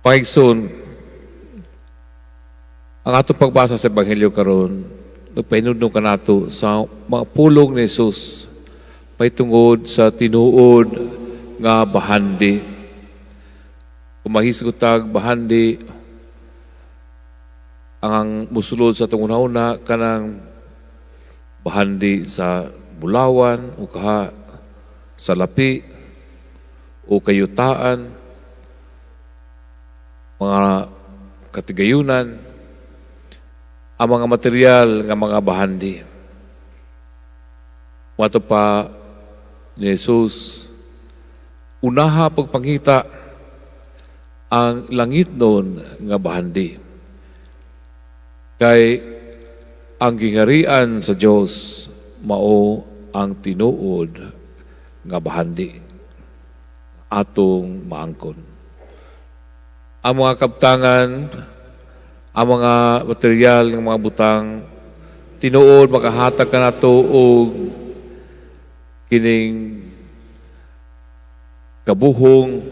Mga igsoon, ang atong pagbasa sa Ebanghelyo karon nagpahinumdom kanato sa mga pulong ni Jesus mahitungod sa tinuod nga bahandi. Kung mahisgot tag bahandi, ang musulod sa atong una kanang bahandi sa bulawan o kaha sa lapi o kayutaan, mga katigayunan, ang mga material nga mga bahandi. Mato pa ni Jesus, unaha pagpangita ang langitnon nga bahandi. Kay ang gingarian sa Dios mao ang tinuod nga bahandi atong maangkon. Ang mga kabtangan, ang mga material ng mga butang, tinuod makahatag kanato og kining kabuhong,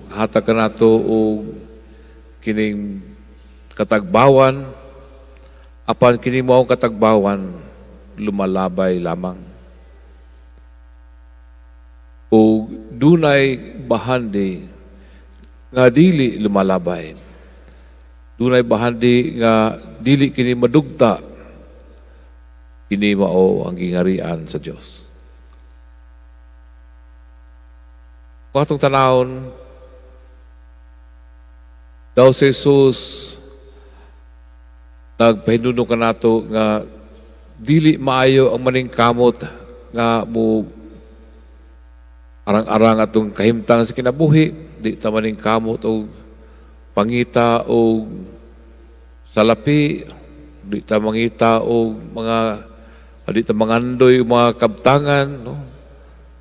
hatag kanato og kining katagbawan, apan kini mao katagbawan lumalabay lamang. O dunay bahandi nga dili lumalabay. Dunay bahandi nga dili kini madugta. Kini mao ang gingarian sa Dios. Kung atong tanawon, daw si Jesus nagpahinumdom kanato nga dili maayo ang maningkamot nga mo arang-arang atong kahimtang sa kinabuhi, di ta maningkamot og pangita og salapi, di ta mangita og mga, di ta mangandoy og mga kabtangan, no?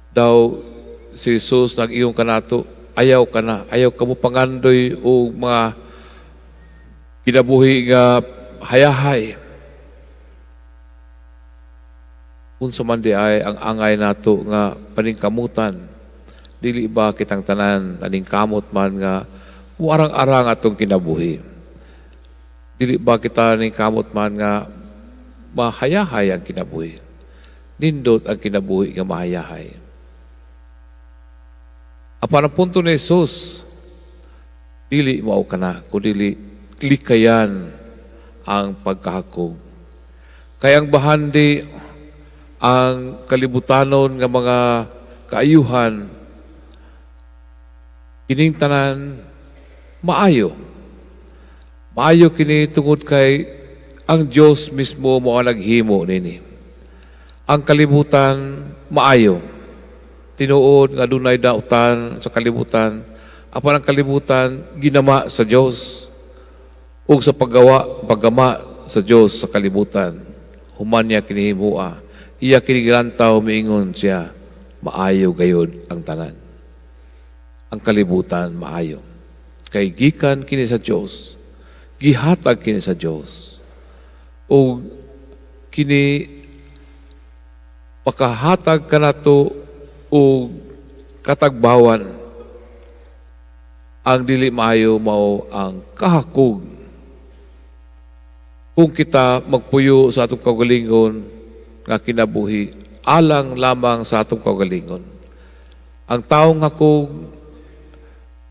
Daw si Jesus nag-ingon kanato, ayaw ka na, ayaw ka mo pangandoy og mga kinabuhi nga hayahay. Unsa man di ay ang angay nato nga paningkamutan, dili ba kitang tanan naningkamot man nga muarang-arang atong kinabuhi? Dili ba kita naningkamot man nga mahayahay ang kinabuhi? Nindot ang kinabuhi nga mahayahay. Apan ang punto ni Jesus, dili mao kana, kundi likayan ang pagkahakog. Kay ang bahandi, ang kalibutanon nga mga kaayuhan, kining tanan maayo. Maayo kini tungod kay ang Dios mismo mao ang naghimo nini. Ang kalibutan maayo. Tinuod nga dunay dautan sa kalibutan, apan ang kalibutan ginama sa Dios ug sa paggawa, paggama sa Dios sa kalibutan, human niya kini himua, iya kini gilantaw, miingon siya, maayo gayod ang tanan. Ang kalibutan maayo. Kay gikan kini sa Dios, gihatag kini sa Dios. Ug kini makahatag kanato og katagbawan. Ang dili maayo mao ang kahakog. Kung kita magpuyo sa atong kaugalingon nga kinabuhi alang lamang sa atong kaugalingon. Ang taong hakog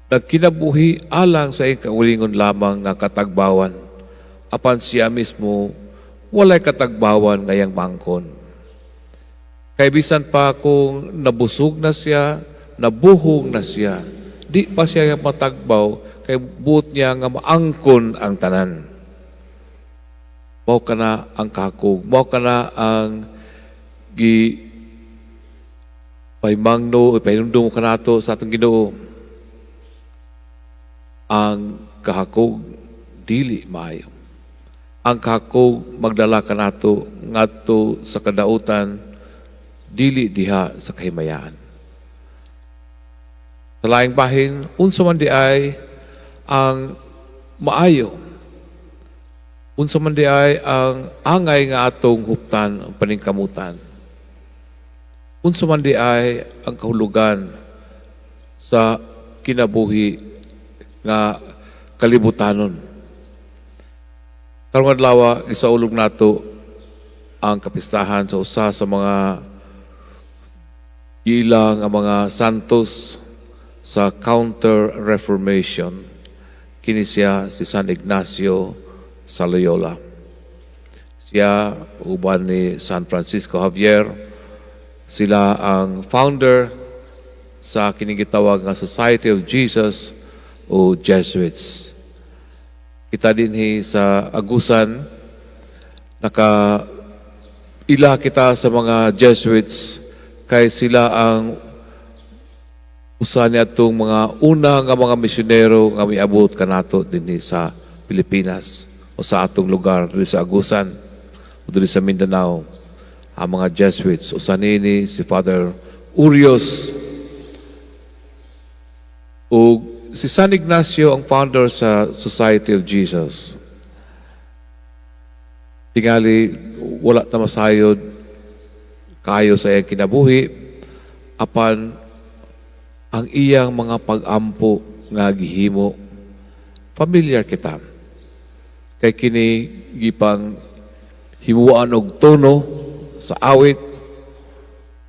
nagkinabuhi alang sa iyang kaugalingon lamang nga katagbawan. Apan siya mismo walay katagbawan nga iyang maangkon. Kay bisan pa kung nabusog na siya, nabuhong na siya, di pa siya matagbaw kay buot niya nga maangkon ang tanan. Mao kana ang kakog, mao kana ang gi pahimangno, ipahinumdum kanato sa atong Ginoo. Ang kahakog dili maayo. Ang kahakog magdala kanato ngadto sa kadautan, dili diha sa kahimayaan. Sa laing bahin, unsa man di ay ang maayo? Unsa man di ay ang angay nga atong huptan, ang paningkamutan? Unsa man di ay ang kahulugan sa kinabuhi nga kalibutanon. Karong adlaw, gisaulog nato ang kapistahan sa usa sa mga ilang ang mga santos sa Counter-Reformation. Kini siya si San Ignacio sa Loyola. Siya uban ni San Francisco Javier, sila ang founder sa kining gitawag nga Society of Jesus o Jesuits. Kita dinhi sa Agusan, naka ila kita sa mga Jesuits kay sila ang usa niadtong mga una nga mga misyonero nga miabot kanato dinhi sa Pilipinas o sa atong lugar diri sa Agusan o diri sa Mindanao. Ang mga Jesuits, usa nini si Father Urios, ug si San Ignacio ang founder sa Society of Jesus. Tingali wala ta masayod kayo sa iyang kinabuhi, apan ang iyang mga pag-ampo nga gihimo, familiar kita. Kay kini gipang himuan og tono sa awit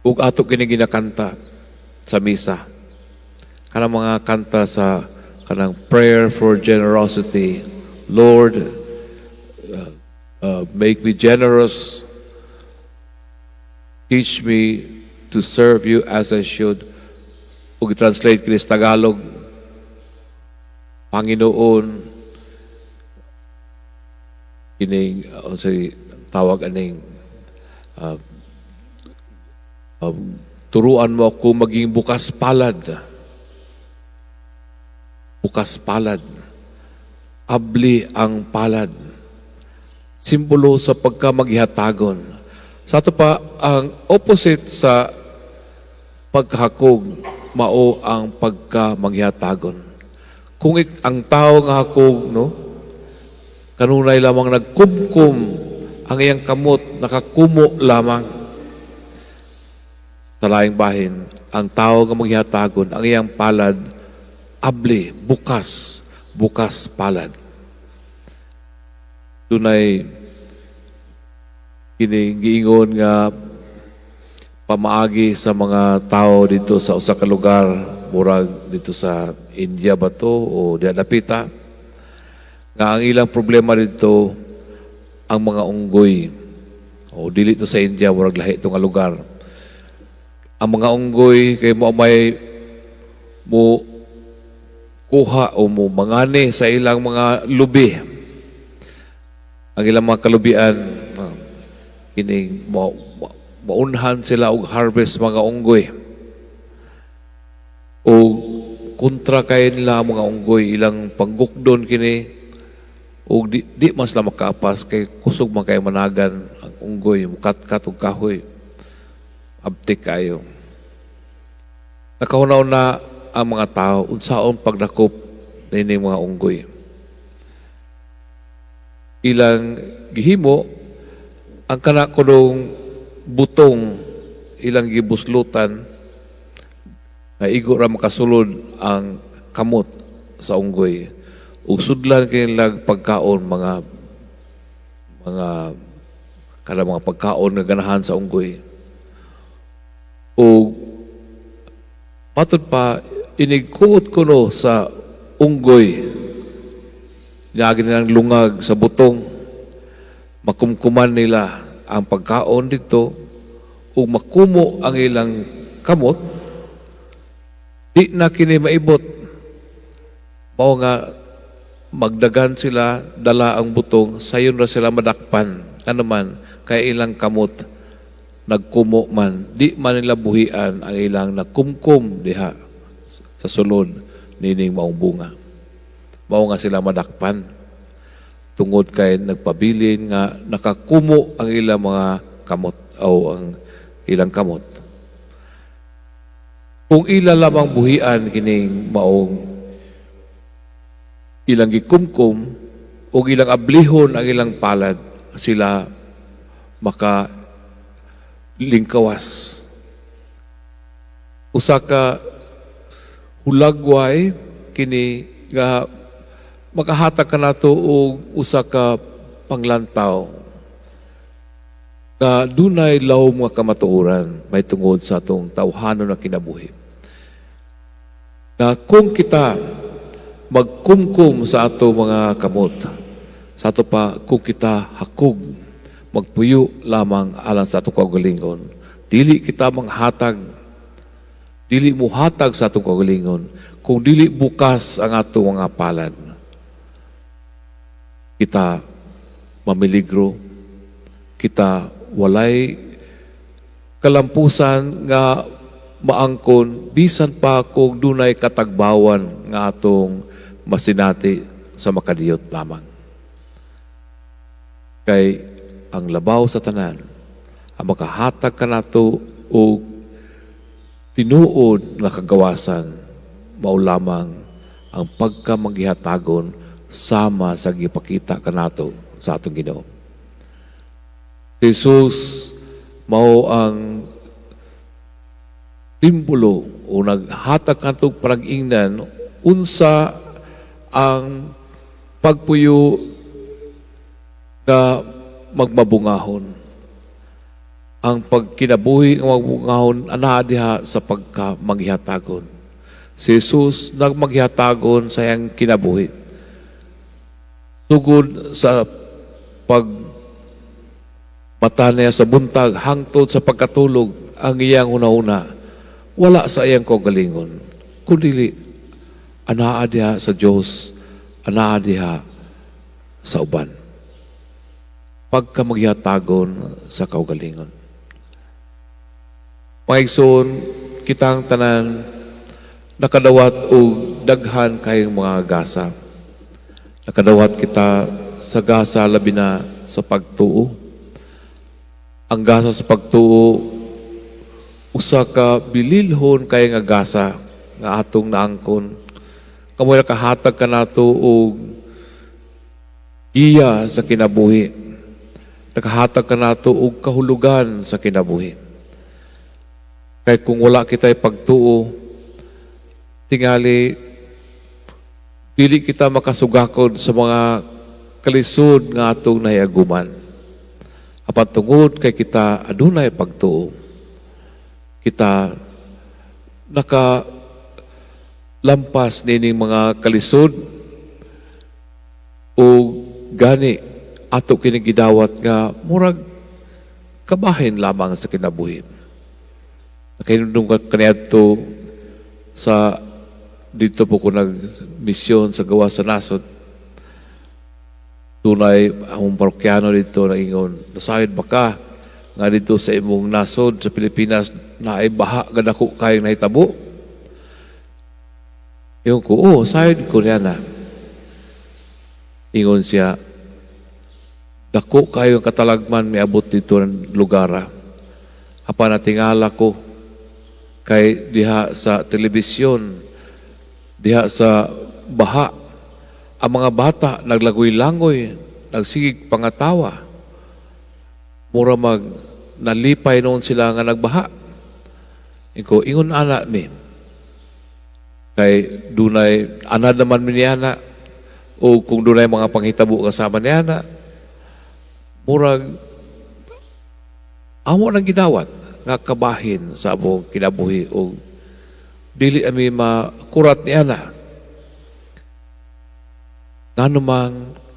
ug ato kini ginakanta sa misa. Kanang mga kanta sa kanang prayer for generosity. "Lord, make me generous. Teach me to serve you as I should." Ug translate kini sa Tagalog, "Panginoon," kining unsay tawag aning "turuan mo ako maging bukas palad." Bukas palad. Abli ang palad. Simbolo sa pagka maghihatagon. Sa ato pa, ang opposite sa pagkahakog, mao ang pagka maghihatagon. Kung ang tao nga hakog, no, kanunay lamang nagkumkum ang iyang kamot, nakakumo lamang. Sa laing bahin, ang tao nga maghihatagon, ang iyang palad, abli, bukas, bukas palad. Dunay kini giingon nga pamaagi sa mga tao dito sa usa ka lugar, murag dito sa India ba to o diha dapita, nga ang ilang problema dito ang mga unggoy, o dili to sa India, murag lahi to nga lugar. Ang mga unggoy kay mo may mo kuha o mo mangani sa ilang mga lubi, ang ilang mga kalubian, kining mo maunhan sila og harvest mga unggoy, o kontra kay nila ang mga unggoy, ilang panggukdon kini, ug di man sila makaapas kay kusog man kay managan ang unggoy, mukatkat og kahoy, abtik kayo. Nakahuna-huna ang mga tao unsaon pagdakop nining mga unggoy. Ilang gihimo, ang kana kunong butong ilang gibuslutan nga igo ra makasulod ang kamot sa unggoy, ug sudlan kinilag pagkaon, mga kada mga pagkaon nga ganahan sa unggoy. Ug matud pa, inigkuot kuno sa unggoy, niagi nilang lungag sa butong, makumkuman nila ang pagkaon dito ug makumo ang ilang kamot, di na kini maibot. Mao nga magdagan sila dala ang butong, sayon ra sila madakpan. Ano man kay ilang kamot nagkumo man, di man nila buhian ang ilang nakumkum diha sa sulod nining maong bunga. Mao nga sila madakpan tungod kay nagpabilin nga nakakumo ang ilang mga kamot o ang ilang kamot. Kung ila lamang buhian kining maong ilang gikumkum o ilang ablihon ang ilang palad, sila maka lingkawas. Usa ka hulagway kini nga Makahatag kanato og usa ka panglantaw nga dunay lawom nga kamatuoran may tungod sa atong tawhanon na kinabuhi. Na kung kita magkumkum sa ato mga kamot, sa ato pa kung kita hakog, magpuyo lamang alang sa atong kaugalingon, dili kita manghatag, dili muhatag sa atong kaugalingon, kung dili bukas ang atong mga palad. Kita mamiligro, kita walay kalampusan nga maangkon bisan pa kung dunay katagbawan nga atong masinati sa makadiyot lamang. Kay ang labaw sa tanan, ang makahatag kanato og tinuod nga kagawasan, mao lamang ang pagkamaghihatagon sama sa gipakita kanato sa atong Ginoo. Jesus mao ang simbolo o naghatag kanatong panag-ingnan unsa ang pagpuyo nga magmabungahon. Ang pagkinabuhi nga magbungahon anaa diha sa pagka maghihatagon. Si Jesus nagmaghihatagon sa iyang kinabuhi. Sugod sa pag mata niya sa buntag hangtod sa pagkatulog, ang iyang una-una wala sa iyang kaugalingon kundi anaa diha sa Dios, anaa diha sa uban, pagka maghihatagon sa kaugalingon. Mga igsoon, kitang tanan nakadawat og daghan kayong mga gasa. Nakadawat kita sa gasa labi na sa pagtuo. Ang gasa sa pagtuo, usa ka bililhon kay nga gasa nga atong naangkon. Kamoy nakahatag kanato og giya sa kinabuhi. Nakahatag kanato og kahulugan sa kinabuhi. Kay kung wala kita'y pagtuo, tingali dili kita makasugakod sa mga kalisod nga atong nahiaguman. Apan tungod kay kita adunay pagtuo, kita naka lampas nining mga kalisod o gani ato kini gidawat nga murag kabahin lamang sa kinabuhi. Nakahinumdum ka kaniadto sa dito po ko nagmisyon sa gawas sa nasod. Dunay akong parokyano dito na ingon, "Nasayod ba ka nga dito sa imong nasod sa Pilipinas naay baha nga dako kayong nahitabo?" Ingon ko, "Oh, sayod ko niya na." Ingon siya, "Dako kayo ang katalagman miabot dito ng lugar. Apan natingala ko kay diha sa telebisyon, diha sa baha, ang mga bata naglagoy-langoy, nagsigig pangatawa. Mura mag nalipay noon sila nga nagbaha." Inko, "Ingon ana mi. Kay dunay anad naman mi niana o kung dunay mga panghitabo kasama niana, murag amo nang gidawat nga kabahin sa among kinabuhi o dili ami makurat niana." Ngano mang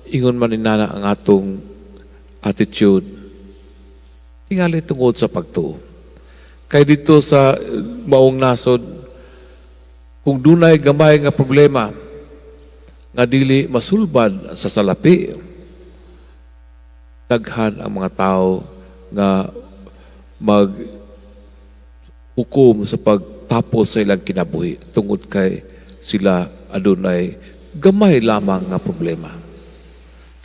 ingon man inana ang atong attitude, tingali tungod sa pagtuo. Kay dito sa maong nasod, kung dunay gamay nga problema nga dili masulbad sa salapi, daghan ang mga tao nga mag hukom sa pagtapos sa ilang kinabuhi tungod kay sila adunay gamay lamang nga problema.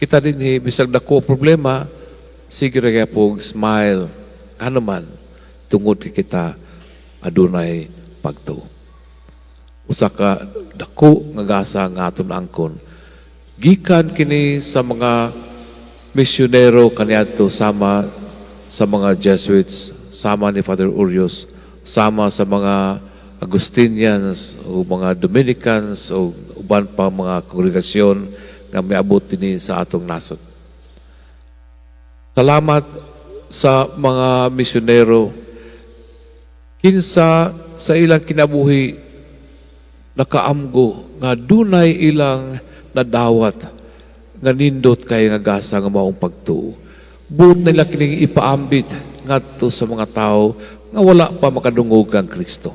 Kita din bisag dako problema, sige ra gyapon smile kano man tungod kay kita adunay pagtuo. Usa ka dako nga gasa nga aton angkon. Gikan kini sa mga misyonero kaniadto sama sa mga Jesuits, sama ni Father Urios, sama sa mga Agustinians o mga Dominicans o uban pa mga kongregasyon nga miabot dinhi sa atong nasod. Salamat sa mga misyonero kinsa sa ilang kinabuhi nakaamgo nga dunay ilang nadawat nga nindot kay nga gasa nga maong pagtuo. Buot nila kining ipaambit ngadto sa mga tao nga wala pa makadungog kang Kristo.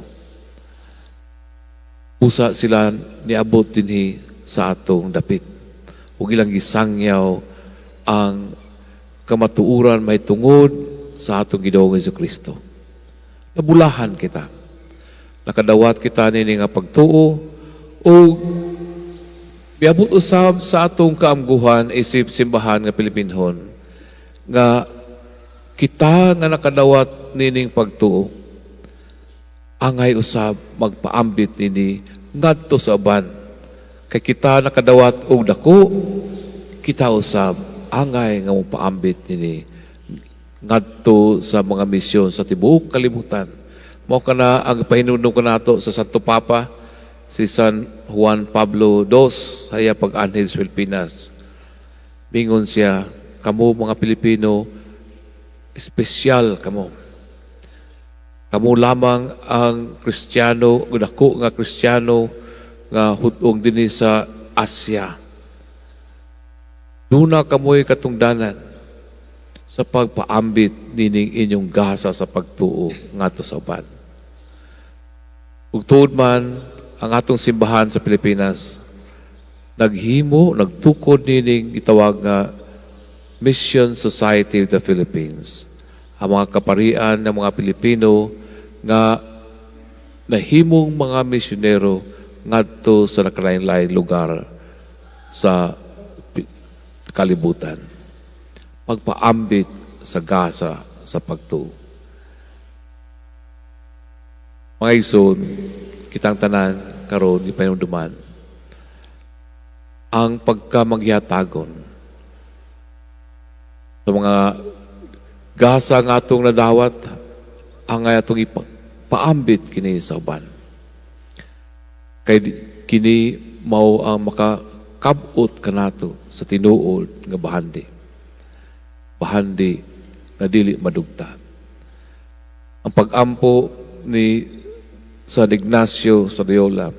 Busa sila niabot dinhi sa atong dapit. Ug ilang gisangyaw ang kamatuoran mahitungod sa atong Ginoong Kristo. Nabulahan kita. Nakadawat kita nini nga pagtuo ug miabot usab sa atong kaamguhan isip simbahan nga Pilipinhon nga kita nga nakadawat nining pagtuo angay usab magpaambit nini ngadto sa uban, kay kita nakadawat og dako, kita usab angay nga mopaambit nini ngadto sa mga misyon sa tibuok kalibutan. Mao kana ang pahinumdom kanato sa Santo Papa, si San Juan Pablo II, sa iya pag-anhi sa Pilipinas. Mingon siya, "Kamo mga Pilipino, espesyal kamo. Kamo lamang ang Kristiyano, dako nga Kristiyano nga hut-ong dinhi sa Asia. Duna kamoy katungdanan sa pagpaambit nining inyong gasa sa pagtuo ngadto sa uban." Ug tuod man ang atong simbahan sa Pilipinas naghimo, nagtukod nining gitawag nga Mission Society of the Philippines. Ang mga kaparian ng mga Pilipino nga nahimong mga misyonero ngadto sa nakalain-laing lugar sa kalibutan. Pagpaambit sa gasa sa pagtuo. Mga igsoon, kitang tanan karon gipahinumduman ang pagkamaghihatagon sa mga gasa nga atong nadawat, ang atong ipaambit kini sa uban. Kay kini mao ang makakab-ot kanato sa tinuod nga bahandi. Bahandi nga dili madugta. Ang pag-ampo ni San Ignacio sa Loyola,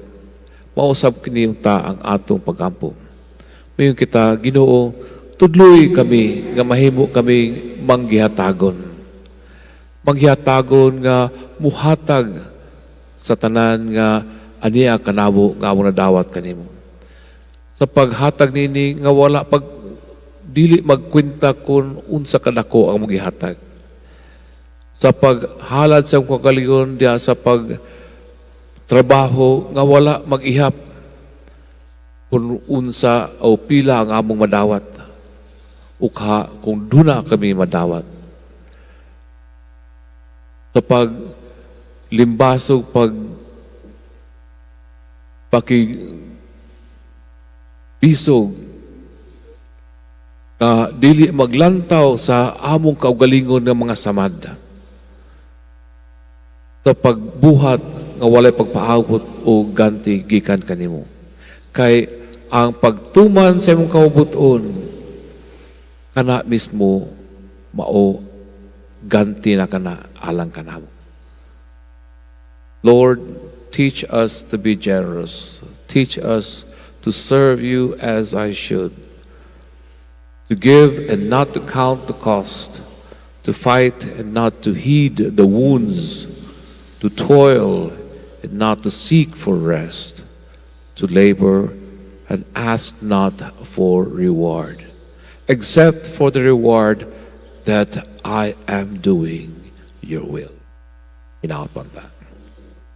mausab kini ta ang atong pag-ampo. Mayon kita, "Ginoo, tudloi kami nga mahimo kami manggihatagon. Manggihatagon nga muhatag sa tanan nga ania kanamo nga among nadawat kanimo. Sa paghatag nini nga wala pag dili magkwenta kung unsa kadako ang gihatag. Sa paghalad sa kaugalingon diha sa pag trabaho nga wala mag-ihap kung unsa o pila ang among madawat ukha kung duna kami madawat. Sa pag limbasog, pag paki bisog nga dili maglantaw sa among kaugalingon nga mga samad. Sa pagbuhat nga walay pagpaabot o ganti gikan kanimo. Kay ang pagtuman sa imong kabubut-on kana mismo mao ganti na kana alang kanamo." Lord, teach us to be generous. Teach us to serve you as I should. To give and not to count the cost. To fight and not to heed the wounds. To toil and not to seek for rest. To labor and ask not for reward, except for the reward that I am doing your will. Hinaot ta.